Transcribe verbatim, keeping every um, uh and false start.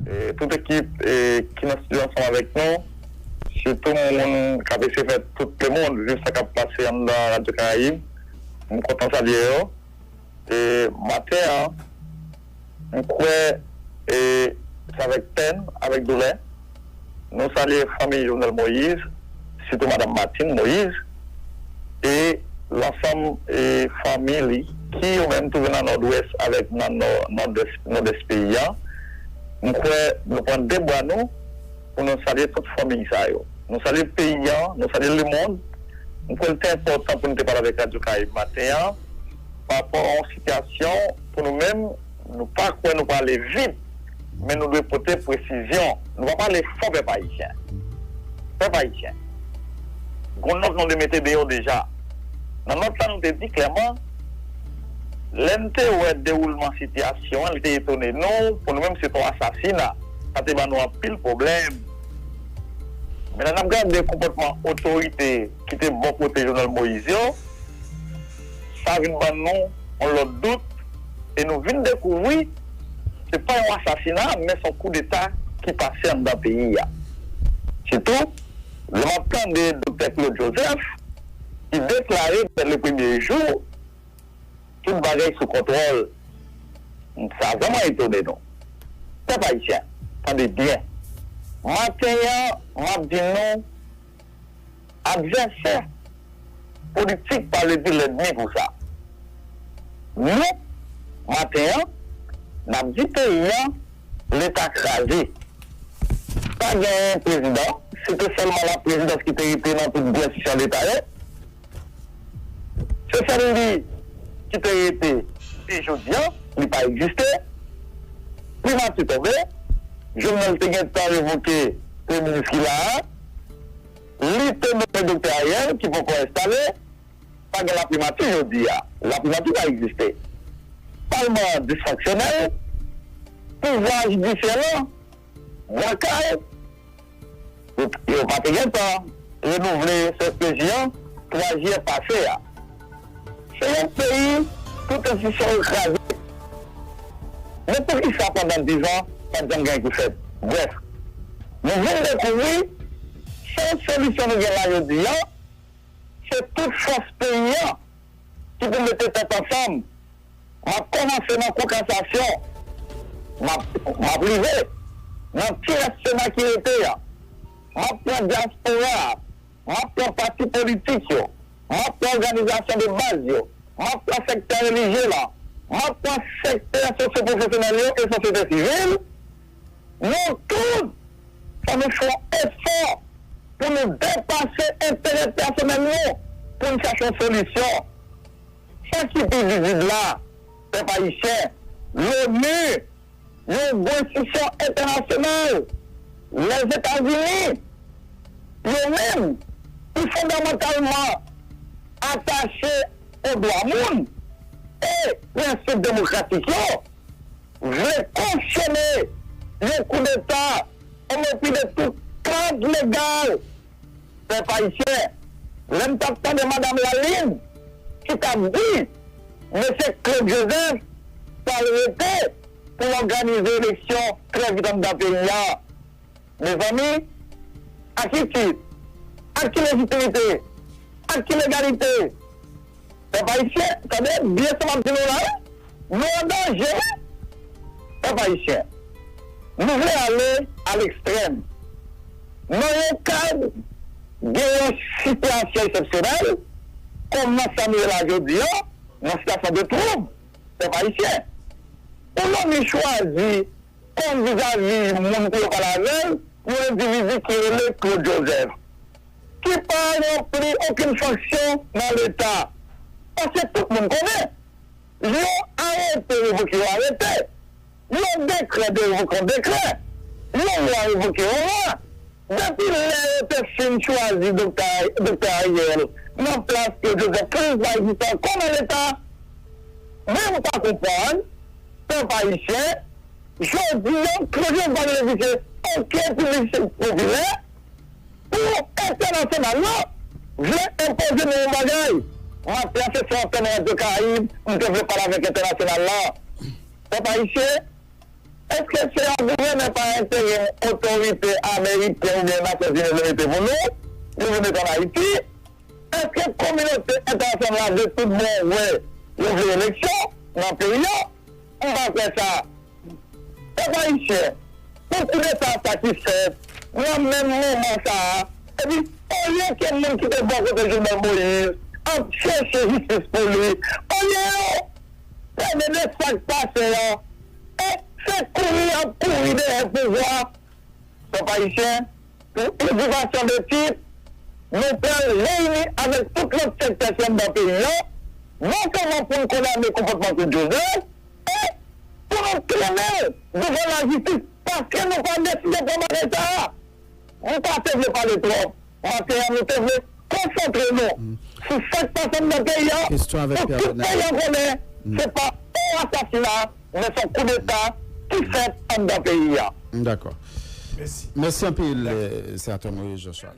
E, tout ekip e, ki nan estidyo ansanm avèk nou, sitou moun k ap eseye fè tout lemonn viv sa k ap pase anndan Radyo Karayib. M kontan salye yo. E, maten an, m kwè e, se avèk pèn, avèk doulè, nou salye fanmi Jovenel Moïse, sitou madanm Martine Moïse, e lansanm e, fanmi li, ki yo menm twouve nan Nòdwès avèk nan Nò-, Nòdès, Nòdès peyi a. M kwè nou pran de bra nou pou nou salye tout fanmi sa yo. Nou salye peyi a, nou salye lemonn. M kwè l te enpòtan pou nou te pale avèk Radyo Karayib maten an, pa rapò a yon sitiyasyon pou nou menm, nou pa kwè nou prale vit, men nou dwe pote presizyon. Nou pa pale fò, pèp ayisyen. Pèp ayisyen, gon nòt nou te mete deyò deja. Nan nòt la, nou te di klèman, lè n te wè dewoulman sitiyasyon an, li te etone nou, pou nou menm, se t on asasina. Sa te ban nou anpil pwoblèm. Men lè n ap gade konpòtman otorite ki te bò kote Jovenel Moïse yo, sa vin ban nou yon lòt dout, e nou vin dekouvri se pa yon asasina, men se yon koudeta ki pase anndan peyi a. Sitou, lè m ap tande Doktè Claude Joseph, ki deklare dè le premye jou, tout bagay sou kontwòl. Sa vrèman etone nou. Pèp ayisyen, tande byen. Maten an, m ap di nou, advèsè politik pa vle di lènmi pou sa. Nou, maten an, n ap di peyi an, Leta kraze. Pa gen prezidan, se te sèlman laprezidans ki te rete nan tout gwo enstitisyon Leta yo. Se sèl li ki te rete, e jodi a, li pa egziste. Primati tonbe, Jovenel te gentan revoke premye minis ki la a. Li te nonmen Doktè Ariel, ki poko enstale. Pa gen laprimati jodi a. Laprimati pa egziste. Palman an disfonksyonèl. Pouvwa jidisyè lan bwa kay. Yo, yo pa te gentan renouvle C S P J an twa jiyè pase a. Se yon peyi tout enstitisyon yo kraze. Men poukisa pandan diz an, pa t janm gen anyen ki fèt? Brèf, nou vin dekouvri sèl solisyon nou gen la jodi a, se tout fòs peyi an ki pou mete tèt ansanm. M ap kòmanse nan Kou Kasasyon. M ap, m ap rive nan ti rès Sena ki rete a. M ap pran dyaspora a. M ap pran pati politik yo. M ap pran òganizasyon de baz yo. M ap pran sektè relijye la. M ap pran sektè sosyopwofesyonèl yo e sosyete sivil. Nou tout, fò nou fè yon efò pou nou depase enterè pèsonèl nou, pou n chache yon solisyon. Sa ki pi vizib la, pèp ayisyen, l'ONU, yon gwo enstitisyon entènasyonal, Lèzetazini, yo menm, ki fondamantalman atache o dwa moun e prensip demokratik yo, vle kosyone yon koudeta o mepri de tout kad legal. Pèp ayisyen, lè m t ap tande Madanm Lalin ki t ap di Mesye Claude Joseph pral rete pou l òganize eleksyon trè vit anndan peyi a, mezanmi, a ki tit? Ak ki lejitimite? Ak ki legalite? Pèp ayisyen, tande byen sa m ap di nou la, wi. Nou an danje, wi. Pèp ayisyen, nou vle ale a lekstrèm. Nan yon kad gen yon sitiyasyon eksepsyonèl, kòm nan sa nou ye la jodi a, nan sitiyasyon de twoub, pèp ayisyen. Pou lòm li chwazi kòm vizavi moun pou yo pale avè l, yon endividi ki rele Claude Joseph, ki pa ranpli okenn fonksyon nan Leta. Paske tout moun konnen, yon arete revoke yon arete, yon dekrè de revoke yon dekrè, yon lwa revoke yon lwa. Depi lè yo te fin chwazi Doktè, Doktè Ariel nan plas Claude Joseph, Claude Joseph pa egziste ankò nan Leta. Men m pa konprann, pèp ayisyen, jodi a, Claude Joseph pa benefisye okenn piblisite popilè pou entènasyonal la vle enpoze nou yon bagay. Maten an, se sou antèn Radyo Karayib, m te vle pale avèk entènasyonal la. Pèp ayisyen, èske se yon gouvènè se pa enterè otorite ameriken oubyen Nasyonzini yo mete pou nou, nou vin met ann Ayiti. Èske kominote entènasyonal la de tout bon vre yo vle eleksyon nan peyi a? M pa kwè sa. Pèp ayisyen, pou koudeta sa ki fèt nan menm moman sa a, epi olye ke moun ki te bò kote Jovenel Moïse ap chèche jistis pou li, olye yo pale de sa k pase a, e se kouri y ap kouri dèyè pouvwa. Pèp ayisyen, pou edikasyon de tit, nou pral reyini avèk tout lòt sektè ki anndan peyi a, non sèlman pou n kondane konpòtman Claude Joseph, e pou nou trennen l douvan lajistis, paske nou pa deside pran bagay sa a. M pa te vle pale twòp. Maten an, nou te vle konsantre nou sou sa k pase anndan peyi a, pou tout peyi a konnen se pa yon asasina, men se yon koudeta ki fèt anndan peyi a. Dakò. Mèsi anpil, Senatè Moïse Joshua.